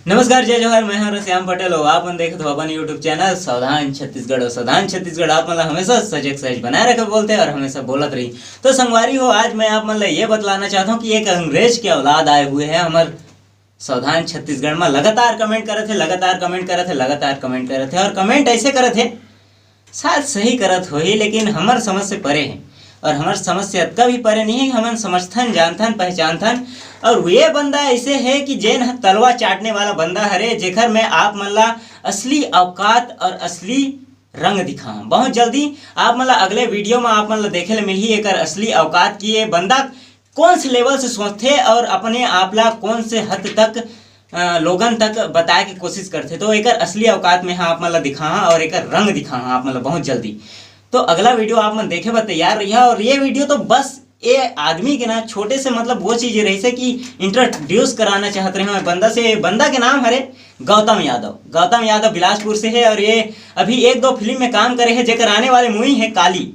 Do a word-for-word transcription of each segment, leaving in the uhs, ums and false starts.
नमस्कार, जय जोहार, मैं हूं श्याम पटेल और आप मन देखत हो अपन YouTube चैनल सावधान छत्तीसगढ़। और सावधान छत्तीसगढ़ आप मन ला हमेशा सजग सहज बनाए रखे बोलथे और हमेशा बोलत रही। तो संगवारी हो, आज मैं आप मन ला ये बतलाना चाहता हूँ कि एक अंग्रेज के औलाद आए हुए हैं हमर सावधान छत्तीसगढ़ में। लगातार कमेंट करत हे, लगातार कमेंट करत हे, लगातार कमेंट करत हे और कमेंट ऐसे करत हे, शायद सही करत होही, लेकिन हमर समझ से परे हे। और हमर समझ से अतका भी परे नहीं है कि हमन समझथन, जानथन, पहचानथन। और ये बंदा ऐसे है कि जेन ह तलवा चाटने वाला बंदा हरे, जेकर मैं आप मन ला असली औकात और असली रंग दिखाऊं। बहुत जल्दी आप मन ला अगले वीडियो में आप मन ला देखे ले मिलही एकर असली औकात, कि ये बंदा कौन से लेवल से सोचथे और अपने आप ला कौन से हद तक, अ, लोगन तक बताए के कोशिश करथे। तो एकर असली औकात में हाँ आप मन ला दिखाहा और एकर रंग दिखाहा आप मन ला बहुत जल्दी। तो अगला वीडियो आप मन देखे बर तैयार रहिहा। और ये वीडियो तो बस ये आदमी के ना छोटे से, मतलब, वो चीज रहिसे कि इंट्रोड्यूस कराना चाहत रहे हैं बंदा से। बंदा के नाम हरे गौतम यादव। गौतम यादव बिलासपुर से है और ये अभी एक दो फिल्म में काम करे है, जेकर आने वाले मूवी है काली,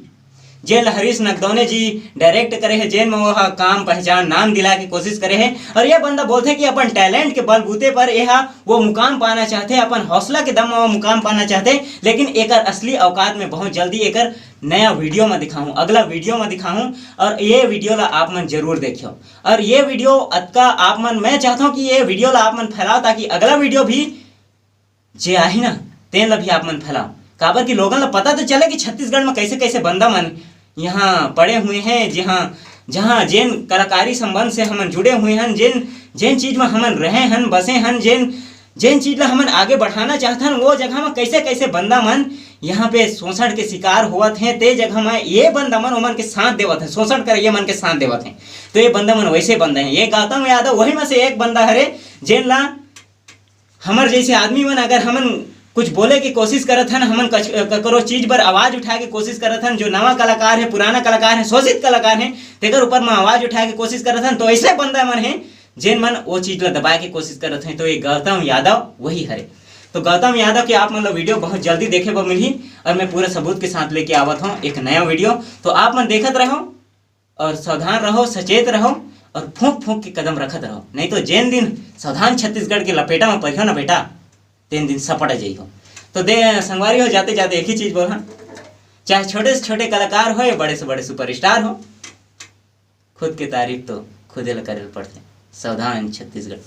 जेन ल हरीश नगदौने जी डायरेक्ट करे है, जेन में वो ह काम पहचान नाम दिला के कोशिश करे है। और ये बंदा बोलथे कि अपन टैलेंट के बलबूते पर ये ह वो मुकाम पाना चाहथे, अपन हौसला के दम में वो मुकाम पाना चाहथे, लेकिन एकर असली औकात में बहुत जल्दी एकर नया वीडियो में दिखाहूँ, अगला वीडियो में दिखाहूँ। और ये वीडियो ला आप मन जरूर देखियो। और ये वीडियो अतका आप मन, मैं चाहता हूँ कि ये वीडियो ला आप मन फैलाओ, ताकि अगला वीडियो भी जे आही ना, तेन ला भी आप मन फैलाओ। काबर कि लोगन ला पता तो चले कि छत्तीसगढ़ में कैसे कैसे बंदा मन यहाँ पड़े हुए हैं, जहाँ, जहाँ जेन कलाकारी संबंध से हमन जुड़े हुए हन, जेन, जेन चीज में हमन रहे हन, बसे हन, जेन, जेन चीज ला हमन आगे बढ़ाना चाहत हन, वो जगह में कैसे कैसे बंदा मन यहाँ पे शोषण के शिकार होवत हैं, ते जगह में ये बंदा मन ओमन के साथ देवत हैं, शोषण करइया मन के साथ देवत हैं। तो ये बंदा मन वैसे बंदा हैं। ये गौतम यादव वही में से एक बंदा हरे, जेन ला हमर जैसे आदमी मन, अगर हमन कुछ बोले के कोशिश करत हन, हमन कच-, ककरो चीज बर आवाज उठाए के कोशिश करत हन, जो नवा कलाकार है, पुराना कलाकार है, शोषित कलाकार है, तेकर ऊपर में आवाज उठाए के कोशिश करत हन, तो ऐसे बंदा मन है जेन मन वो चीज ला दबाए के कोशिश करत हैं। तो ये गौतम यादव वही हरे। तो गौतम यादव के आप मन ला वीडियो बहुत जल्दी देखे बर मिलही और मैं पूरा सबूत के साथ लेके आवत हूँ एक नया वीडियो। तो आप मन देखत रहो और सावधान रहो, सचेत रहो और फूंक फूंक के कदम रखत रहो, नहीं तो जेन दिन सावधान छत्तीसगढ़ के लपेटा में परिहो ना बेटा, तेन दिन सपट जइहो। तो दे संगवारी हो, जाते जाते एक ही चीज बोलहा, चाहे छोटे से छोटे कलाकार हो या बड़े से बड़े सुपरस्टार हो, खुद के तारीफ तो खुदे ल करे ल पड़थे। सावधान छत्तीसगढ़।